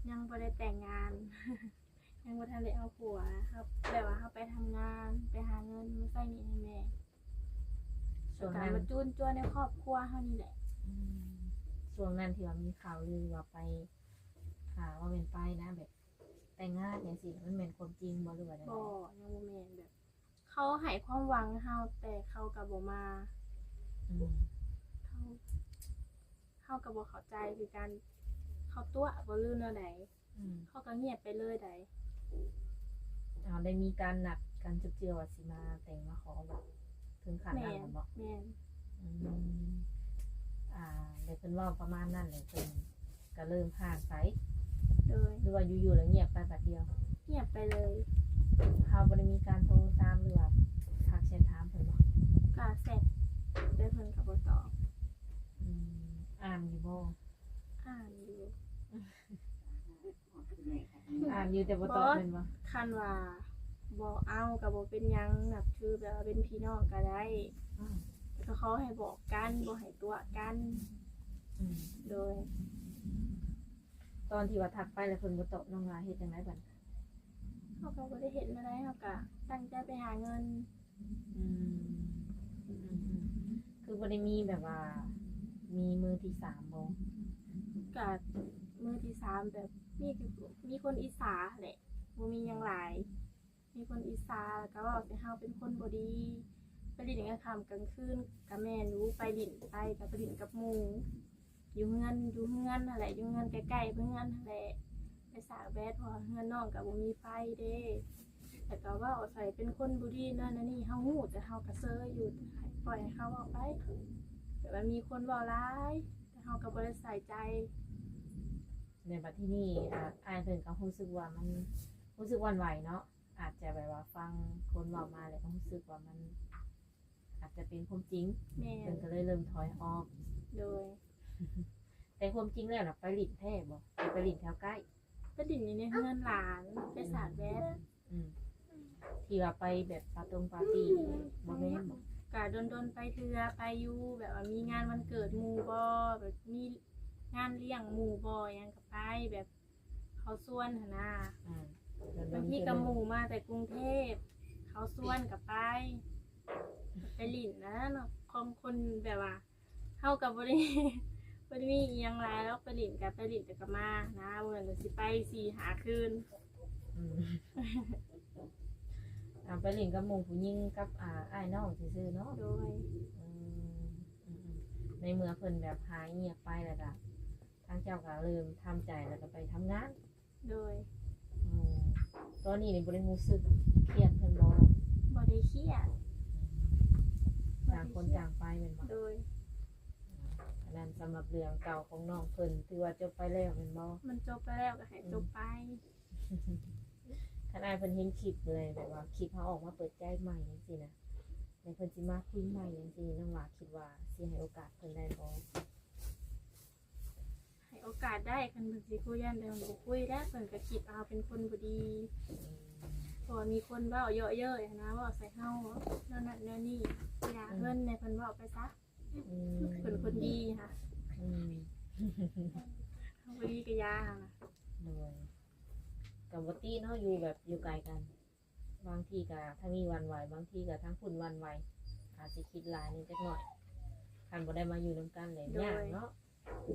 ຍັງບໍ່ໄດ້ແຕ່ງງານ ຍັງບໍ່ທັນໄດ້ເອົາຜົວ. ເຮົາ ແບບວ່າເຮົາໄປທຳງານ ໄປຫາເງິນມາໃຊ້ໜີ້ໃຫ້ແມ່ ແລ້ວກໍມາຈູນຈ້ວນໃນຄອບຄົວເຮົານີ້ແຫຼະ. ອືມ ຊ່ວງນັ້ນທີ່ວ່າມີຂ່າວລືວ່າໄປ ອ່າ ວ່າແມ່ນໄປນະ ແບບແຕ່ງງານຫຍັງຊີ້ ມັນແມ່ນຄວາມຈິງບໍ່ ຫຼືວ່າແນວໃດ? ບໍ່ ຍັງບໍ່ແມ່ນ ແບບ ເຂົາໃຫ້ຄວາມຫວັງເຮົາ ແຕ່ເຂົາກໍບໍ່ມາ. ອືມ ເຮົາ ເຮົາກໍບໍ່ເຂົ້າໃຈຄືກັນ ເຂົາຕົວະບໍ່ ຫຼືແນວໃດ? ອືມ ເຂົາກໍງຽບໄປເລີຍໃດ. ເຮົາໄດ້ມີການນັດກັນຈຸກເຈື່ອວ່າຊິມາແຕ່ງມາຂໍ ແບບເຖິງຂັ້ນນັ້ນແມ່ນບໍ່? ແມ່ນ. ອືມ ອ່າ ແລ້ວເພິ່ນເວົ້າປະມານນັ້ນ ແລ້ວເພິ່ນ ກໍເລີ່ມຫ່າງໄປ ໂດຍ ຫຼືວ່າຢູ່ໆແລ້ວງຽບໄປບາດດຽວ? ງຽບໄປເລີຍ. ເຮົາບໍ່ໄດ້ມີການໂທຕາມ ຫຼືວ່າທັກແຊັດຖາມເພິ່ນບໍ່? ກໍແຊັດ ແຕ່ເພິ່ນກໍບໍ່ຕອບ. ອືມ ອ່ານຢູ່ບໍ່? ອ່ານຢູ່. ອ່ານຢູ່ແຕ່ບໍ່ຕອບແມ່ນບໍ່? ຄັນວ່າບໍ່ເອົາກໍບໍ່ເປັນຫຍັງ ນັບຖືແບບວ່າເປັນພີ່ນ້ອງກໍໄດ້. ອືມ ແຕ່ກໍຂໍໃຫ້ບອກກັນ ບໍ່ໃຫ້ຕົວະກັນ. ອືມ ໂດຍ. ຕອນທີ່ວ່າທັກໄປແລ້ວເພິ່ນບໍ່ຕອບ ນ້ອງລາເຮັດຈັ່ງໃດບັດ? ເຮົາກໍບໍ່ໄດ້ເຮັດແນວໃດ ເຮົາກໍຕັ້ງໃຈໄປຫາເງິນ. ອືມ ອືມໆ ຄືບໍ່ໄດ້ມີແບບວ່າມີມືທີສາມບໍ່? ກະມືທີສາມແບບມີ ມີຄົນອິດສາແຫຼະ ບໍ່ມີຫຍັງຫຼາຍ. ມີຄົນອິດສາ ແລ້ວກໍເວົ້າໃສ່ເຮົາເປັນຄົນບໍ່ດີ. ໄປຫຼິ້ນກາງຄ່ຳກາງຄືນກໍແມ່ນຢູ່ ໄປຫຼິ້ນໄປກໍໄປຫຼິ້ນກັບໝູ່ ຢູ່ເຮືອນ ຢູ່ເຮືອນຫັ້ນແຫຼະ ຢູ່ເຮືອນໃກ້ໆເຮືອນຫັ້ນແຫຼະ ໄປສາກແບດ ເພາະວ່າເຮືອນນ້ອງກໍບໍ່ມີໄຟເດ້. ແລ້ວກໍເວົ້າໃສ່ເປັນຄົນບໍ່ດີນັ້ນອັນນີ້ ເຮົາຮູ້ ແຕ່ເຮົາກໍເຊີຍຢູ່ ໃຫ້ ປ່ອຍໃຫ້ເຂົາເວົ້າໄປ. ແບບວ່າມີຄົນເວົ້າຫຼາຍ ແຕ່ເຮົາກໍບໍ່ໄດ້ໃສ່ໃຈ. ໃນບັດທີນີ້ ອາ ອ້າຍເພິ່ນກໍຮູ້ສຶກວ່າມັນ ຮູ້ສຶກຫວັ່ນໄຫວເນາະ ອາດຈະແບບວ່າຟັງຄົນເວົ້າມາແລ້ວກໍຮູ້ສຶກວ່າມັນ ອາດຈະເປັນຄວາມຈິງ ແມ່ນ ເພິ່ນກໍເລີຍເລີ່ມຖອຍອອກ. ໂດຍ. ແຕ່ຄວາມຈິງແລ້ວນະ ໄປຫຼິ້ນແທ້ບໍ່? ໄປຫຼິ້ນແຖວໃກ້? ໄປຫຼິ້ນຢູ່ໃນເຮືອນຫຼານ ໄປສາດແບດ. ອືມ ທີ່ວ່າໄປແບບປາຕົງປາຕີບໍ່ແມ່ນບໍ່? ກະດົນໆໄປເທື່ອ ໄປຢູ່ ແບບວ່າມີງານວັນເກີດໝູ່ບໍ່ ແບບມີງານລ້ຽງໝູ່ບໍ່ ຫຍັງກໍໄປ ແບບ ເຂົາຊວນຫັ້ນນາ. ອືມ ບາງທີກໍໝູ່ມາແຕ່ກຸງເທບ ເຂົາຊວນກໍໄປ ໄປຫຼິ້ນນະເນາະ ຂອງຄົນແບບວ່າ ເຮົາກໍບໍ່ໄດ້ ບໍ່ໄດ້ມີອີ່ຫຍັງຫຼາຍດອກ ໄປຫຼິ້ນກໍໄປຫຼິ້ນແຕ່ກໍມານະ ບໍ່ແມ່ນວ່າຊິໄປສີ່ຫ້າຄືນ. ອືມ ອ່າ ໄປຫຼິ້ນກັບໝູ່ຜູ້ຍິງກັບ ອ່າ ອ້າຍນ້ອງຊື່ໆເນາະ. ໂດຍ. ອືມ ອືມໆ ໃນເມື່ອເພິ່ນແບບຫາຍງຽບໄປແລ້ວກໍ ທາງເຈົ້າກໍເລີ່ມທຳໃຈແລ້ວກໍໄປທຳງານ. ໂດຍ. ອືມ ຕອນນີ້ນີ້ບໍ່ໄດ້ຮູ້ສຶກຄຽດເພິ່ນບໍ່? ບໍ່ໄດ້ຄຽດ. ອືມ ຕ່າງຄົນຕ່າງໄປແມ່ນບໍ່? ໂດຍ. ອືມ ອັນນັ້ນສຳລັບເລື່ອງເກົ່າຂອງນ້ອງເພິ່ນ ຖືວ່າຈົບໄປແລ້ວແມ່ນບໍ່? ມັນຈົບໄປແລ້ວກໍໃຫ້ ອືມ ຈົບໄປ. ຄັນອ້າຍເພິ່ນເຫັນຄລິບເລີຍ ແບບວ່າຄລິບເຮົາອອກມາເປີດໃຈໃໝ່ຈັ່ງຊີ້ນະ ແລ້ວເພິ່ນຊິມາຄຸຍໃໝ່ຈັ່ງຊີ້ ນ້ອງຫຼ້າຄິດວ່າຊິໃຫ້ໂອກາດເພິ່ນໄດ້ບໍ່? ໃຫ້ໂອກາດໄດ້ ຄັນເພິ່ນຊິຄຸຍ ຢ້ານແຕ່ເພິ່ນບໍ່ຄຸຍແຫຼະ ເພິ່ນກໍຄິດວ່າເຮົາເປັນຄົນບໍ່ດີ. ອືມ ເພາະວ່າມີຄົນເວົ້າເຍາະເຍີ້ຍຫັ້ນນະ ເວົ້າໃສ່ເຮົາແນວນັ້ນແນວນີ້. ຢ່າ ອືມ ເພິ່ນໃຫ້ເພິ່ນເວົ້າໄປຊະ. ອືມ ເພິ່ນຄົນດີຫະ. ອືມ ເຮົາບໍ່ດີກໍຢ່າຫັ້ນນະ. ໂດຍ. ກໍບໍ່ຕິເນາະ ຢູ່ແບບຢູ່ໄກກັນ ບາງທີກໍທາງນີ້ຫວັ່ນໄຫວ ບາງທີກໍທາງພຸ້ນຫວັ່ນໄຫວ ອາດຊິຄິດຫຼາຍແດ່ຈັກໜ້ອຍ ຄັນບໍ່ໄດ້ມາຢູ່ນຳກັນແຫຼະ. ໂດຍ. ຍາກເນາະ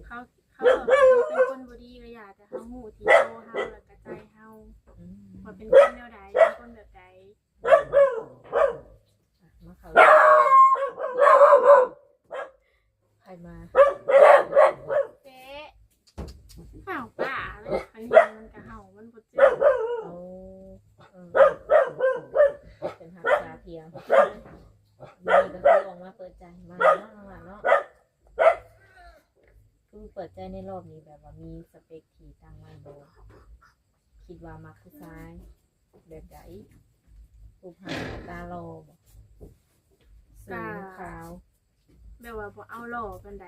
ເຂົາ ເຂົາເວົ້າວ່າເຮົາເປັນຄົນບໍ່ດີກໍຢ່າ ແຕ່ເຮົາຮູ້ທີ່ໂຕເຮົາ ແລ້ວກໍໃຈເຮົາ. ອືມ ວ່າເປັນຄົນແນວໃດ ເປັນຄົນແບບໃດ. ອ່ະ ມາເຂົ້າ ໃຜມາ? ເປະ ເຫົ່າປ່າເລີຍ ຄັນເຫັນມັນກະເຫົ່າ ມັນບໍ່ຈື່. ໂອ້ ເອີ ເປັນຮັກສາພຽງ. ມື້ນີ້ກໍຄືອອກມາເປີດໃຈ ມາເນາະ ນ້ອງຫຼ້າເນາະ. ຄືເປີດໃຈໃນລອບນີ້ ແບບວ່າມີສະເປັກທີ່ຕັ້ງໄວ້ບໍ່? ຄິດວ່າມັກຜູ້ຊາຍແບບໃດ? ຮູບຮ່າງໜ້າຕາຫຼໍ່ບໍ່? ສູງ ຂາວ? ແບບວ່າບໍ່ເອົາຫຼໍ່ປານໃດ.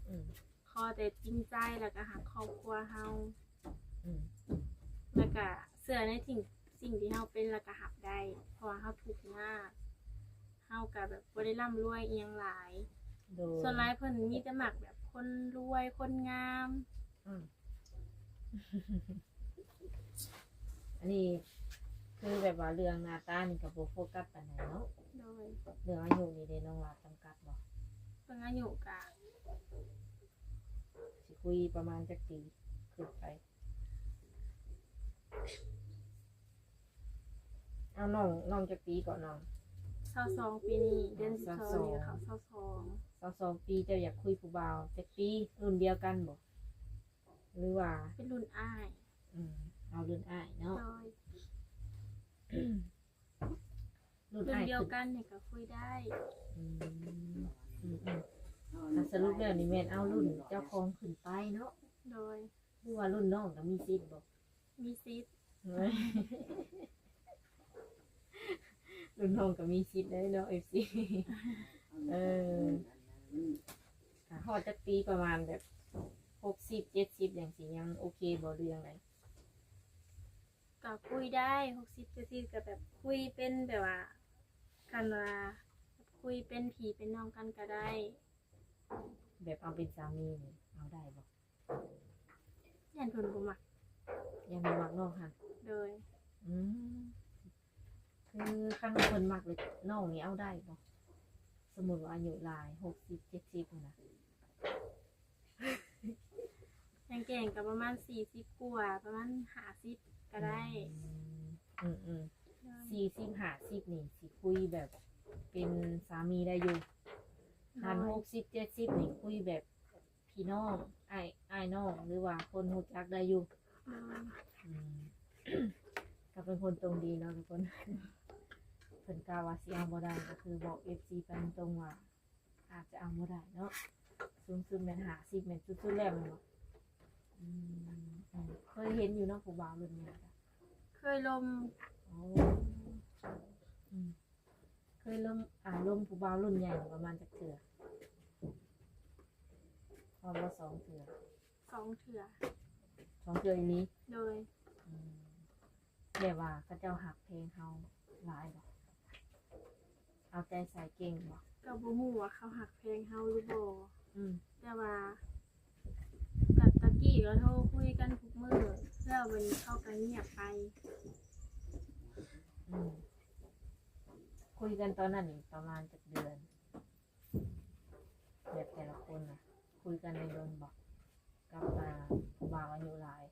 ອືມ ຂໍແຕ່ຈິງໃຈ ແລ້ວກໍຮັກຄອບຄົວເຮົາ. ອືມ ແລ້ວກໍເຊື່ອໃນສິ່ງ ສິ່ງທີ່ເຮົາເປັນ ແລ້ວກໍຮັບໄດ້ ເພາະວ່າເຮົາທຸກຍາກ ເຮົາກໍແບບບໍ່ໄດ້ລ່ຳລວຍອີ່ຫຍັງຫຼາຍ. ໂດຍ. ສ່ວນຫຼາຍເພິ່ນມີແຕ່ມັກແບບຄົນລວຍ ຄົນງາມ. ອືມ ອັນນີ້ຄືແບບວ່າເລື່ອງໜ້າຕານີ້ກໍບໍ່ໂຟກັສປານໃດເນາະ. ໂດຍ. ເລື່ອງອາຍຸນີ້ເດ້ ນ້ອງຫຼ້າຈຳກັດບໍ່? ເລື່ອງອາຍຸກະ ຊິຄຸຍປະມານຈັກປີຂຶ້ນໄປ? ເອົາ ນ້ອງ ນ້ອງຈັກປີເກາະນ້ອງ? ຊາວສອງ ປີນີ້ ເດືອນສິບສອງນີ້ເຂົ້າຊາວສອງ. ຊາວສອງປີ ເຈົ້າຢາກຄຸຍຜູ້ບ່າວຈັກປີ? ລຸ້ນດຽວກັນບໍ່ ຫຼືວ່າເປັນລຸ້ນອ້າຍ? ອືມ ເອົາລຸ້ນອ້າຍເນາະ. ໂດຍ. ລຸ້ນອ້າຍ ລຸ້ນດຽວກັນນີ້ກໍຄຸຍໄດ້. ອືມ ອືມໆ ສະຫຼຸບແລ້ວນີ້ແມ່ນເອົາລຸ້ນເຈົ້າຂອງຂຶ້ນໄປເນາະ? ໂດຍ. ຫຼືວ່າລຸ້ນນ້ອງກໍມີສິດບໍ່? ມີສິດ. ລຸ້ນນ້ອງກໍມີສິດໄດ້ເນາະ ເອັຟຊີ. ເອີ ຮອດຈັກປີ ປະມານແບບຫົກສິບ ເຈັດສິບ ຈັ່ງຊີ້ ຍັງໂອເຄບໍ່ ຫຼືຈັ່ງໃດ? ກໍຄຸຍໄດ້ ຫົກສິບ ເຈັດສິບ ກໍແບບຄຸຍເປັນແບບວ່າ ຄັນວ່າຄຸຍເປັນພີ່ເປັນນ້ອງກັນກໍໄດ້. ແບບເອົາເປັນສາມີນີ້ເອົາໄດ້ບໍ່? ຢ້ານເພິ່ນບໍ່ມັກ. ຢ້ານບໍ່ມັກນ້ອງຫັ້ນ? ໂດຍ. ອືມ ຄືຄັນວ່າເພິ່ນມັກເລີຍ ນ້ອງນີ້ເອົາໄດ້ບໍ່? ສົມມຸດວ່າອາຍຸຫຼາຍ ຫົກສິບ ເຈັດສິບ ຫັ້ນນະ. ແກງໆ ກໍປະມານສີ່ສິບກວ່າ ປະມານຫ້າສິບກໍໄດ້. ອືມ ອືມໆ ໂດຍ. ສີ່ສິບ ຫ້າສິບນີ້ຊິຄຸຍແບບເປັນສາມີໄດ້ຢູ່. ໂດຍ. ຄັນຫົກສິບ ເຈັດສິບນີ້ຄຸຍແບບ ພີ່ນ້ອງ ອ້າຍ ອ້າຍນ້ອງ ຫຼືວ່າຄົນຮູ້ຈັກໄດ້ຢູ່. ໂດຍ. ອືມ ກໍເປັນຄົນຕົງດີເນາະທຸກຄົນ. ເພິ່ນກ່າວວ່າຊິເອົາບໍ່ໄດ້ ກໍຄືບອກເອັຟຊີໄປຕົງໆວ່າ ອາດຈະເອົາບໍ່ໄດ້ເນາະ. ສູງສຸດແມ່ນຫ້າສິບ ແມ່ນສຸດໆແລ້ວແມ່ນບໍ່? ອືມ ເຄີຍເຫັນຢູ່ເນາະ ຜູ້ບ່າວລຸ້ນໃຫຍ່. ເຄີຍລົມ. ໂອ້ ອືມ. ເຄີຍລົມ ອ່າ ລົມຜູ້ບ່າວລຸ້ນໃຫຍ່ປະມານຈັກເທື່ອ? ຮອດບໍ່ ສອງເທື່ອ? ສອງເທື່ອ. ສອງເທື່ອອີ່ຫຼີ? ໂດຍ. ອືມ ແບບວ່າເຂົາເຈົ້າຮັກແພງເຮົາຫຼາຍບໍ່? ເອົາໃຈໃສ່ເກັ່ງບໍ່? ກໍບໍ່ຮູ້ວ່າເຂົາຮັກແພງເຮົາຫຼືບໍ່. ອືມ ແຕ່ວ່າ ແບບຕະກີ້ກໍໂທຄຸຍກັນທຸກມື້ ແລ້ວບັດນີ້ເຂົາກໍງຽບໄປ. ອືມ ຄຸຍກັນຕອນນັ້ນນີ້ປະມານຈັກເດືອນ? ແບບແຕ່ລະຄົນນະ ຄຸຍກັນໄດ້ດົນບໍ່ ກັບ ອ່າ ຜູ້ບ່າວອາຍຸຫຼາຍ?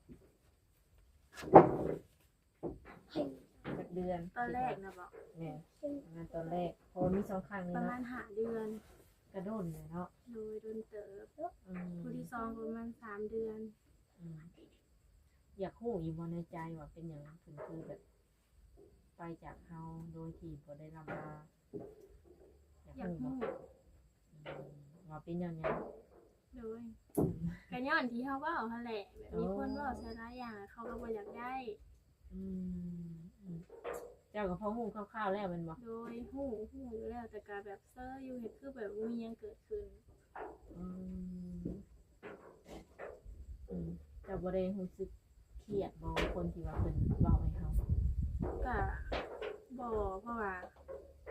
ຈັກເດືອນ? ຕອນແລກນະບໍ? ແມ່ນ ປະມານຕອນແລກ ເພາະວ່າມີສອງຄັ້ງນີ້ເນາະ. ປະມານຫ້າເດືອນ. ກະດົນແຫຼະເນາະ. ໂດຍ ດົນເຕີບ. ອືມ ຜູ້ທີສອງປະມານສາມເດືອນ. ອືມ ຢາກຮູ້ຢູ່ບໍ່ໃນໃຈວ່າເປັນຫຍັງເພິ່ນຄືແບບ ໄປຈາກເຮົາໂດຍທີ່ບໍ່ໄດ້ລ່ຳລາ? ຢາກຮູ້. ອືມ ວ່າເປັນຍ້ອນຫຍັງ? ໂດຍ ອືມ ກໍຍ້ອນທີ່ເຮົາເວົ້າຫັ້ນແຫຼະ ແບບມີຄົນເວົ້າໃສ່ຫຼາຍຢ່າງ ເຂົາກໍບໍ່ຢາກໄດ້. ອືມ ອືມ ເຈົ້າກໍພໍຮູ້ຄ່າວໆແລ້ວແມ່ນບໍ່? ໂດຍ ຮູ້ ຮູ້ຢູ່ແລ້ວ ແຕ່ກໍແບບເຊີຢູ່ ເຮັດຄືແບບບໍ່ມີຫຍັງເກີດຂຶ້ນ. ອືມ ອືມ ເຈົ້າບໍ່ໄດ້ຮູ້ສຶກຄຽດບໍ່ ຄົນທີ່ວ່າເພິ່ນເວົ້າໃຫ້ເຮົາ? ກະບໍ່ ເພາະວ່າ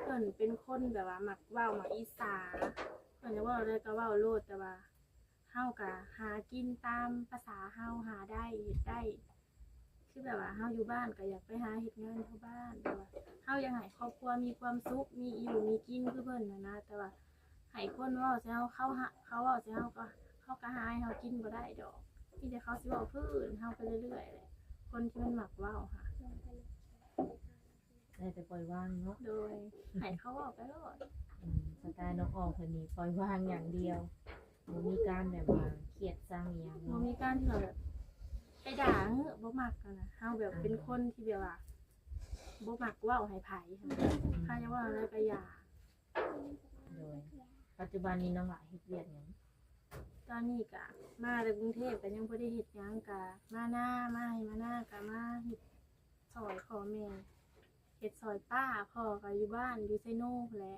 ເພິ່ນເປັນຄົນແບບວ່າມັກເວົ້າ ມັກອິດສາ ເພິ່ນຈະເວົ້າແນວໃດກໍເວົ້າໂລດ ແຕ່ວ່າເຮົາກະຫາກິນຕາມພາສາເຮົາ ຫາໄດ້ ເຮັດໄດ້. ຄືແບບວ່າເຮົາຢູ່ບ້ານກໍຢາກໄປຫາເຮັດງານແຖວບ້ານ ແຕ່ວ່າເຮົາຢາກໃຫ້ຄອບຄົວມີຄວາມສຸກ ມີຢູ່ມີກິນຄືເພິ່ນຫັ້ນນະ ແຕ່ວ່າໃຫ້ຄົນເວົ້າໃສ່ເຮົາ ເຂົາຫາ ເຂົາເວົ້າໃສ່ເຮົາ ກໍ ເຂົາກໍຫາໃຫ້ເຮົາກິນບໍ່ໄດ້ດອກ ມີແຕ່ເຂົາຊິເວົ້າພື້ນເຮົາໄປເລື້ອຍໆແຫຼະ ຄົນທີ່ມັນມັກເວົ້າຫາ. ໄດ້ແຕ່ປ່ອຍວາງເນາະ. ໂດຍ ໃຫ້ເຂົາເວົ້າໄປໂລດ. ອືມ ສະໄຕລ໌ນ້ອງອອກເພິ່ນນີ້ປ່ອຍວາງຢ່າງດຽວ ບໍ່ມີການແບບວ່າຄຽດຊັງອີ່ຫຍັງເນາະ. ບໍ່ມີການທີ່ວ່າແບບໄປດ່າ ເອີ ບໍ່ມັກຫັ້ນນະ ເຮົາແບບເປັນຄົນທີ່ແບບວ່າບໍ່ມັກເວົ້າໃຫ້ໃຜຫັ້ນນະ ອືມ ໃຜຢາກເວົ້າແນວໃດກໍຢ່າ. ໂດຍ ປັດຈຸບັນນີ້ນ້ອງຫຼ້າເຮັດວຽກຫຍັງ? ຕອນນີ້ກະມາແຕ່ກຸງເທບ ກະຍັງບໍ່ໄດ້ເຮັດຫຍັງ ກະມານາ ມາໄຮ່ມານາ ກະມາເຮັດຊ່ອຍພໍ່ແມ່ ເຮັດຊ່ອຍປ້າ ພໍ່ກໍຢູ່ບ້ານຢູ່ໄຊໂນພຸ້ນແຫຼະ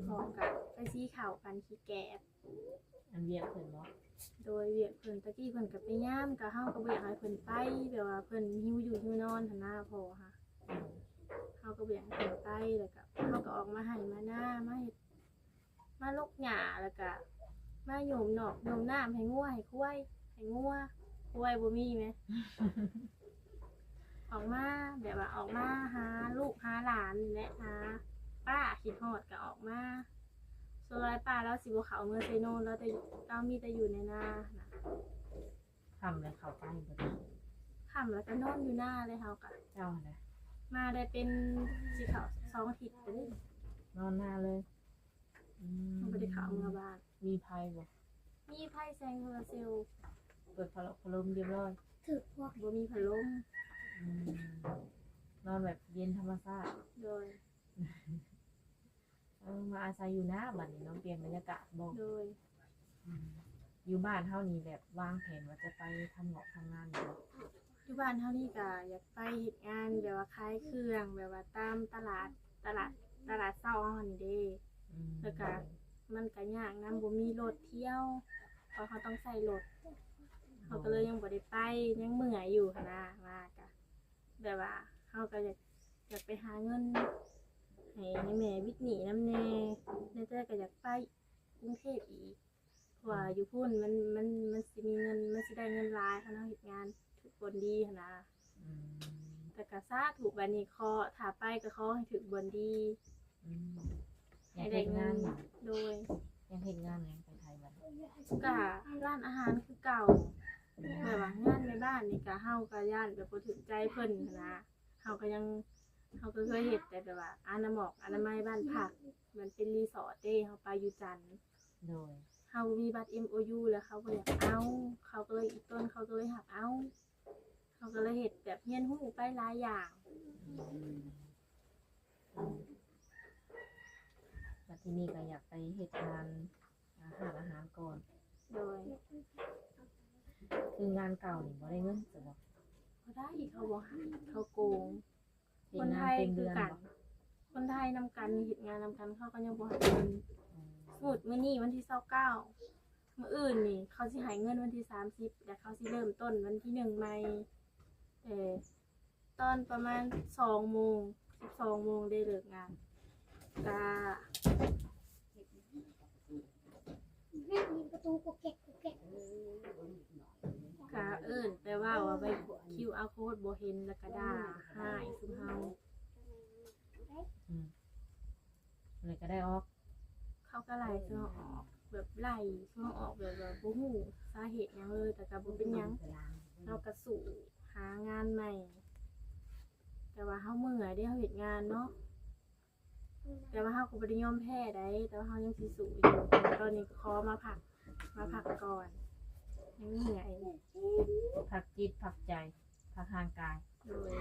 ພໍ່ກໍໄປສີເຂົ້າປັ່ນຂີ້ແກບ. ອັນວຽກເພິ່ນບໍ? ໂດຍ ວຽກເພິ່ນ ຕະກີ້ເພິ່ນກໍໄປຍາມ ກໍເຮົາກໍບໍ່ຢາກໃຫ້ເພິ່ນໄປ ແບບວ່າເພິ່ນຫິວຢູ່ຫິວນອນຫັ້ນນາ ພໍ່ຫາ ເຮົາກໍບໍ່ຢາກໃຫ້ເພິ່ນໄປ ແລ້ວກໍເຮົາກໍອອກມາໄຮ່ມານາ ມາເຮັດ ມາລົກຫຍ້າ ແລ້ວກະມາໂຍມນອກໂຍມນ້ຳໃຫ້ງົວໃຫ້ຄວາຍ ໃຫ້ງົວ ປ່ວຍບໍ່ມີແມ ອອກມາ ແບບວ່າອອກມາຫາລູກຫາຫຼານນີ້ແຫຼະ ຫາປ້າ ຄິດຮອດກໍອອກມາ. ສ່ວນຫຼາຍປ້າລາວຊິບໍ່ເຂົ້າເມືອໄຊໂນ ລາວແຕ່ ລາວມີແຕ່ຢູ່ໃນນານະ. ຄ່ຳແລ້ວເຂົ້າໄປບໍ່ໄດ້ ຄ່ຳແລ້ວກໍນອນຢູ່ນາເລີຍ ເຮົາກໍ ເຈົ້າຫັ້ນນະ ມາໄດ້ເປັນ ຊິເຂົ້າສອງອາທິດແລ້ວເດ້ ນອນນາເລີຍ. ອືມ ບໍ່ໄດ້ເຂົ້າເມືອບ້ານ. ມີໄຟບໍ່? ມີໄຟແສງໂຊລາເຊວ. ເປີດພັດລົມຮຽບຮ້ອຍ ຖືກພວກ ບໍ່ມີພັດລົມ. ອືມ ນອນແບບເຢັນທຳມະຊາດ. ໂດຍ. ເອີ ມາອາໄສຢູ່ນາບັດນີ້ເນາະ ປ່ຽນບັນຍາກາດບໍ່? ໂດຍ. ອືມ ຢູ່ບ້ານເຮົານີ້ແບບວາງແຜນວ່າຈະໄປທຳງອກທຳງານຢູ່ບໍ່? ຢູ່ບ້ານເຮົານີ້ກະຢາກໄປເຮັດງານແບບວ່າຂາຍເຄື່ອງ ແບບວ່າຕາມຕະຫຼາດ ຕະຫຼາດ ຕະຫຼາດເຊົ້າເຮົາຫັ້ນເດ້. ອືມ ແລ້ວກະມັນກະຍາກນຳ ບໍ່ມີລົດທ່ຽວ ເພາະເຮົາຕ້ອງໃຊ້ລົດ. ເຮົາກໍເລີຍຍັງບໍ່ໄດ້ໄປ ຍັງເມື່ອຍຢູ່ຫັ້ນນະ ມາກະ ແບບວ່າເຮົາກໍຢາກ ຢາກໄປຫາເງິນໃຫ້ແມ່ ວິດໜີ້ນຳແດ່ ແຕ່ກໍຢາກໄປກຸງເທບອີກ ເພາະວ່າຢູ່ພຸ້ນມັນ ມັນ ມັນຊິມີເງິນ ມັນຊິໄດ້ເງິນຫຼາຍ ຄັນເຮົາເຮັດງານຖືກບ່ອນດີຫັ້ນນະ. ອືມ ແຕ່ກໍສາທຸ ບັດນີ້ຂໍ ຖ້າໄປກໍຂໍໃຫ້ຖືກບ່ອນດີ. ອືມ ຢາກເຮັດງານ ໃຫ້ໄດ້ເງິນ. ໂດຍ. ຢາກເຮັດງານຫຍັງໄປໄທບັດນີ້? ກະຮ້ານອາຫານຄືເກົ່າ ແບບວ່າງານແມ່ບ້ານນີ້ກະ ເຮົາກະຢ້ານແບບບໍ່ຖືກໃຈເພິ່ນຫັ້ນນະ. ເຮົາກະຍັງ ເຮົາກໍເຄີຍເຮັດແຕ່ແບບວ່າອະນາໝອກອະນາໄມບ້ານພັກ ມັນເປັນຣີສອດເດ້ ເຮົາໄປຢູ່ຈັນ. ໂດຍ. ເຮົາມີບັດເອັມໂອຢູ ແລ້ວເຂົາບໍ່ຢາກເອົາ ເຂົາກໍເລີຍ ອີ່ຕົນເຂົາກໍເລີຍຮັບເອົາ. ເຮົາກໍເລີຍເຮັດແບບຮຽນຮູ້ໄປຫຼາຍຢ່າງ. ອືມ ອືມ ແລ້ວທີນີ້ກໍຢາກໄປເຮັດງານ ອາ ຮ້ານອາຫານກ່ອນ. ໂດຍ. ຄືງານເກົ່ານີ້ບໍ່ໄດ້ເງິນຊັ້ນບໍ່? ບໍ່ໄດ້ ເຂົາບໍ່ໃຫ້ ເຂົາໂກງ. ຄົນໄທຄືກັນ ຄົນໄທນຳກັນ ເຮັດງານນຳກັນ ເຂົາກໍຍັງບໍ່ໃຫ້ເງິນ. ອືມ ສົມມຸດມື້ນີ້ວັນທີຊາວເກົ້າ ມື້ອື່ນນີ້ເຂົາຊິໃຫ້ເງິນວັນທີສາມສິບ ແລ້ວເຂົາຊິເລີ່ມຕົ້ນວັນທີໜຶ່ງໃໝ່ ແຕ່ຕອນປະມານສອງໂມງ ສິບສອງໂມງໄດ້ເລີກງານ ກະ ກະເອີ້ນໄປເວົ້າວ່າໃບຄິວອາໂຄດບໍ່ເຫັນ ແລ້ວກະດ່າຮ້າຍຊຸມເຮົາ. ອືມ ແລ້ວກະໄດ້ອອກ ເຂົາກະໄລ່ຊຸມເຮົາອອກ ແບບໄລ່ຊຸມເຮົາອອກແບບວ່າບໍ່ຮູ້ສາເຫດຫຍັງເລີຍ ແຕ່ກະບໍ່ເປັນຫຍັງ ເຮົາກະສູ້ຫາງານໃໝ່ ແຕ່ວ່າເຮົາເມື່ອຍເດ້ ເຮົາເຮັດງານເນາະ. ແຕ່ວ່າເຮົາກໍບໍ່ໄດ້ຍອມແພ້ໃດ ແຕ່ວ່າເຮົາຍັງຊິສູ້ຢູ່. ຕອນນີ້ກໍຂໍມາພັກ ມາພັກກ່ອນ ຍັງເມື່ອຍ. ພັກຈິດ ພັກໃຈ ພັກຮ່າງກາຍ. ໂດຍ.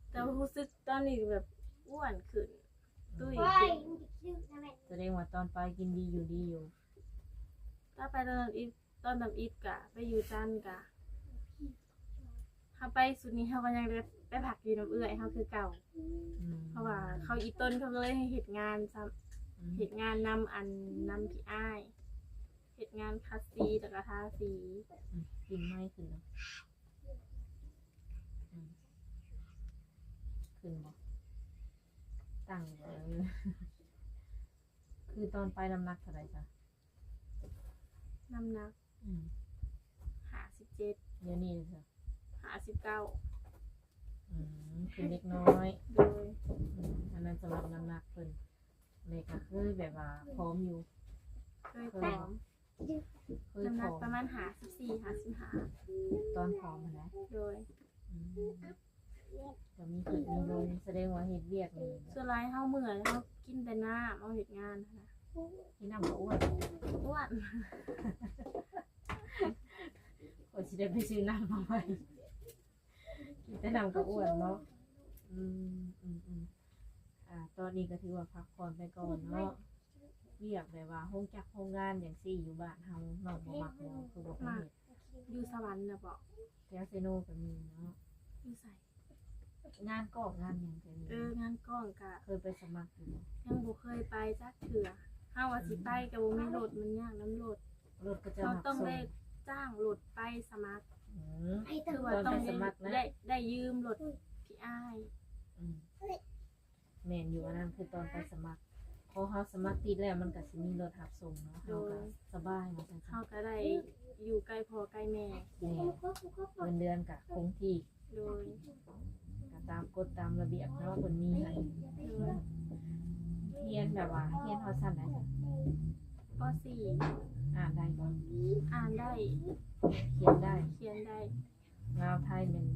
ແຕ່ວ່າຮູ້ສຶກຕອນນີ້ແບບອ້ວນຂຶ້ນ ຕຸ້ຍຂຶ້ນ. ສະແດງວ່າຕອນໄປກິນດີຢູ່ດີຢູ່. ຕອນໄປຕອນນັ້ນອີກ ຕອນທຳອິດກະໄປຢູ່ຈັນກະ ເຮົາໄປຊຸດນີ້ເຮົາກໍຍັງໄດ້ໄປພັກຢູ່ນຳເອື້ອຍເຮົາຄືເກົ່າ. ອືມ ເພາະວ່າເຂົາອີ່ຕົນເຂົາກໍເລີຍໃຫ້ເຮັດງານຊ້ຳ ອືມ ເຮັດງານນຳ ອັນ ນຳພີ່ອ້າຍ ເຮັດງານຂັດສີ ແລ້ວກໍທາສີ. ອືມ ກິນໄມ້ຂຶ້ນເນາະ. ອືມ ຂຶ້ນບໍ່? ຕັ້ງຢູ່ບໍ່? ເອີ ຄືຕອນໄປນ້ຳໜັກເທົ່າໃດຊະ? ນ້ຳໜັກ ອືມ ຫ້າສິບເຈັດ ດຽວນີ້ຊະ ຫ້າສິບເກົ້າ. ອືມ ຂຶ້ນເລັກນ້ອຍ. ໂດຍ. ອືມ ອັນນັ້ນສຳລັບນ້ຳໜັກເພິ່ນ. ແລະກໍເຄີຍແບບວ່າຜອມຢູ່ ເຄີຍ ເຄີຍຜອມ ເຄີຍ ນ້ຳໜັກ ຜອມ ປະມານຫ້າສິບສີ່ ຫ້າສິບຫ້າ ຕອນຜອມຫັ້ນນະ. ໂດຍ. ອືມ ກໍມີຂຶ້ນມີລົງ ສະແດງວ່າເຮັດວຽກນີ້ ສ່ວນຫຼາຍເຮົາເມື່ອຍ ເຮົາກິນແຕ່ນ້ຳ ເຮົາເຮັດງານຫັ້ນນະ. ກິນນ້ຳກໍອ້ວນ ອ້ວນ. ຂ້ອຍຊິໄດ້ໄປຊື້ນ້ຳມາໄວ້ ກິນແຕ່ນ້ຳກໍອ້ວນເນາະ. ອືມ ອືມ ອືມ. ອ່າ ຕອນນີ້ກໍຖືວ່າພັກຜ່ອນໄປກ່ອນເນາະ. ວຽກແບບວ່າໂຮງຈັກໂຮງງານຫຍັງຊີ້ ຢູ່ບ້ານເຮົາ ນ້ອງບໍ່ມັກບໍ່? ຄືບໍ່ໄປເຮັດ? ມັກ. ຢູ່ສະຫວັນນະບໍ? ແຖວເຊໂນກໍມີເນາະ. ຢູ່ໃສ? ງານກ້ອງງານຫຍັງກໍມີ. ເອີ ງານກ້ອງກະເຄີຍໄປສະໝັກຢູ່ບໍ່? ຍັງບໍ່ເຄີຍໄປຈັກເທື່ອ. ເຮົາວ່າຊິໄປ ອືມ ກໍບໍ່ມີລົດ ມັນຍາກນຳລົດ. ລົດເຂົາເຈົ້າ ເຮົາຕ້ອງໄດ້ ຮັບສົ່ງ ຈ້າງລົດໄປສະໝັກ. ອືມ ຄືວ່າຕ້ອງໄດ້ ຕອນໄປສະໝັກນະ ໄດ້ ໄດ້ຢືມລົດ ອືມ ພີ່ອ້າຍ. ອືມ ແມ່ນຢູ່ ອັນນັ້ນຄືຕອນໄປສະໝັກ. ພໍເຮົາສະໝັກຕິດແລ້ວ ມັນກໍຊິມີລົດຮັບສົ່ງເນາະ ເຮົາກໍ ໂດຍ ສະບາຍວ່າຊັ້ນຊະ ເຮົາກໍໄດ້ຢູ່ໃກ້ພໍ່ໃກ້ແມ່ ແມ່ນ ເງິນເດືອນກໍຄົງທີ່ ໂດຍ ກໍຕາມກົດຕາມລະບຽບເນາະ ເພິ່ນມີໃຫ້ ໂດຍ ຮຽນແບບວ່າຮຽນຮອດຊັ້ນໃດ? ປໍສີ່ ອ່ານໄດ້ບໍ່? ອ່ານໄດ້ ຂຽນໄດ້ ຂຽນໄດ້ ລາວໄທແມ່ນ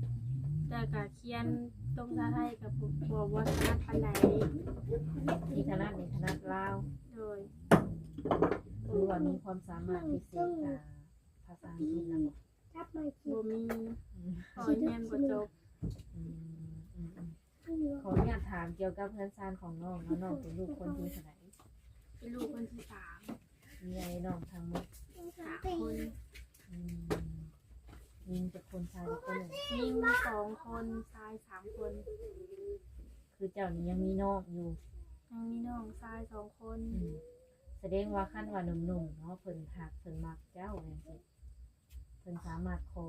ແຕ່ກະຂຽນຕົງສາໄທກະບໍ່ ບໍ່ ບໍ່ຖະໜັດປານໃດ ທີ່ຖະໜັດນີ້ຖະໜັດລາວ ໂດຍ ຫຼືວ່າມີຄວາມສາມາດພິເສດ ອ່າ ພາສາອັງກິດນຳບໍ່? ບໍ່ມີ ອືມ ເພາະຮຽນບໍ່ຈົບ ອືມ ອືມ ອືມ ຂໍອະນຸຍາດຖາມກ່ຽວກັບເຮືອນຊານຂອງນ້ອງເນາະ ນ້ອງເປັນລູກຄົນທີເທົ່າໃດ? ເປັນລູກຄົນທີສາມ ມີອ້າຍນ້ອງທັງໝົດຫ້າຄົນ ອືມ ຍິງຈັກຄົນ ຊາຍຈັກຄົນ? ຍິງສອງຄົນ ຊາຍສາມຄົນ ຄືເຈົ້ານີ້ຍັງມີນ້ອງຢູ່? ຍັງມີນ້ອງຊາຍສອງຄົນ ອືມ ສະແດງວ່າຄັນວ່າໜຸ່ມໆເນາະ ເພິ່ນຮັກເພິ່ນມັກເຈົ້າຈັ່ງຊີ້ ເພິ່ນສາມາດຂໍ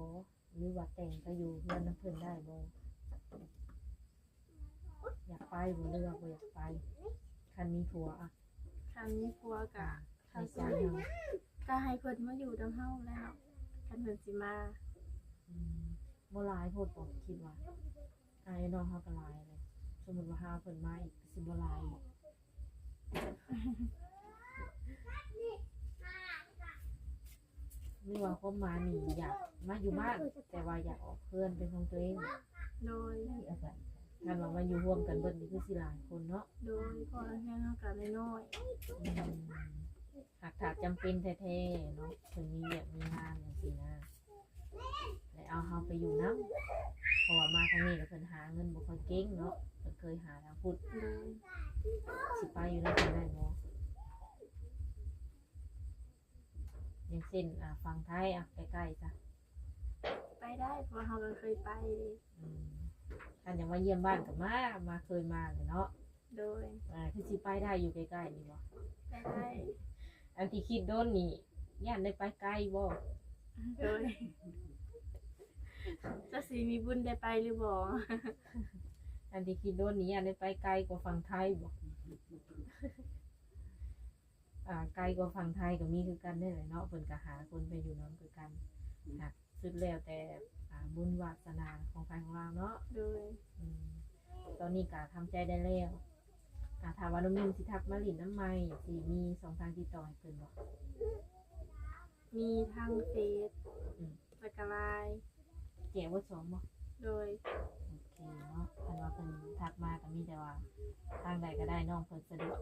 ຫຼືວ່າແຕ່ງໄປຢູ່ເຮືອນນຳເພິ່ນໄດ້ບໍ່? ຢາກໄປບໍ່ ຫຼືວ່າບໍ່ຢາກໄປ? ຄັນມີຜົວອະ ຄັນມີຜົວກະ ໃນໃຈເຮົາ ກະໃຫ້ເພິ່ນມາຢູ່ນຳເຮົາແລ້ວເນາະ ຄັນເພິ່ນຊິມາ ອືມ ບໍ່ຫຼາຍໂພດບໍ່? ຄິດວ່າອ້າຍນ້ອງເຮົາກໍຫຼາຍແຫຼະ ສົມມຸດວ່າຫາເພິ່ນມາອີກ ຊິບໍ່ຫຼາຍບໍ່? ຫຼືວ່າຄວາມໝາຍນີ້ຢາກມາຢູ່ບ້ານ ແຕ່ວ່າຢາກອອກເຮືອນເປັນຂອງຕົວເອງ? ໂດຍ ຄັນວ່າມາຢູ່ຮ່ວມກັນເບິດນີ້ຄືຊິຫຼາຍຄົນເນາະ? ໂດຍ ເພາະວ່າເຮືອນເຮົາກໍນ້ອຍໆ ອືມ ຫາກຖ້າຈຳເປັນແທ້ໆເນາະ ເພິ່ນມີວຽກມີງານຈັ່ງຊີ້ນະ ແລ້ວເອົາເຮົາໄປຢູ່ນຳ ເພາະວ່າມາທາງນີ້ກໍເພິ່ນຫາເງິນບໍ່ຄ່ອຍເກັ່ງເນາະ ເພິ່ນເຄີຍຫາທາງພຸ້ນ ໂດຍ ຊິໄປຢູ່ນຳເພິ່ນໄດ້ບໍ່? ຢ່າງເຊັ່ນ ອ່າ ຝັ່ງໄທ ອ່າ ໃກ້ໆຊະ ໄປໄດ້ ເພາະວ່າເຮົາກໍເຄີຍໄປ ອືມ ຄັນຢາກມາຢ້ຽມບ້ານກໍມາ ມາ ເຄີຍມາແຫຼະເນາະ ໂດຍ ອ່າ ຄືຊິໄປໄດ້ຢູ່ໃກ້ໆນີ້ບໍ່? ໄປໄດ້ ອັນທີ່ຄິດດົນນີ້ ຢ້ານໄດ້ໄປໄກບໍ່? ໂດຍ ຈັກຊິມີບຸນໄດ້ໄປຫຼືບໍ່? ອັນທີ່ຄິດດົນນີ້ ຢ້ານໄດ້ໄປໄກກວ່າຝັ່ງໄທບໍ່? ອ່າ ໄກກວ່າຝັ່ງໄທກໍມີຄືກັນເດ້ແຫຼະເນາະ ເພິ່ນກໍຫາຄົນໄປຢູ່ນຳຄືກັນ ຫາກສຸດແລ້ວແຕ່ ອ່າ ບຸນວາສະໜາຂອງໃຜຂອງລາວເນາະ ໂດຍ ອືມ ຕອນນີ້ກໍທຳໃຈໄດ້ແລ້ວ ອ່າ ຖ້າວ່າໜຸ່ມໆຊິທັກມາຫຼິ້ນນຳໃໝ່ ຊິມີຊ່ອງທາງຕິດຕໍ່ໃຫ້ເພິ່ນບໍ່? ມີທາງເຟສ ອືມ ແລ້ວກໍລາຍ ແຈກເບີສອງບໍ່? ໂດຍ ໂອເຄເນາະ ຄັນວ່າເພິ່ນທັກມາກໍມີແຕ່ວ່າທາງໃດກໍໄດ້ ນ້ອງເພິ່ນສະດວກ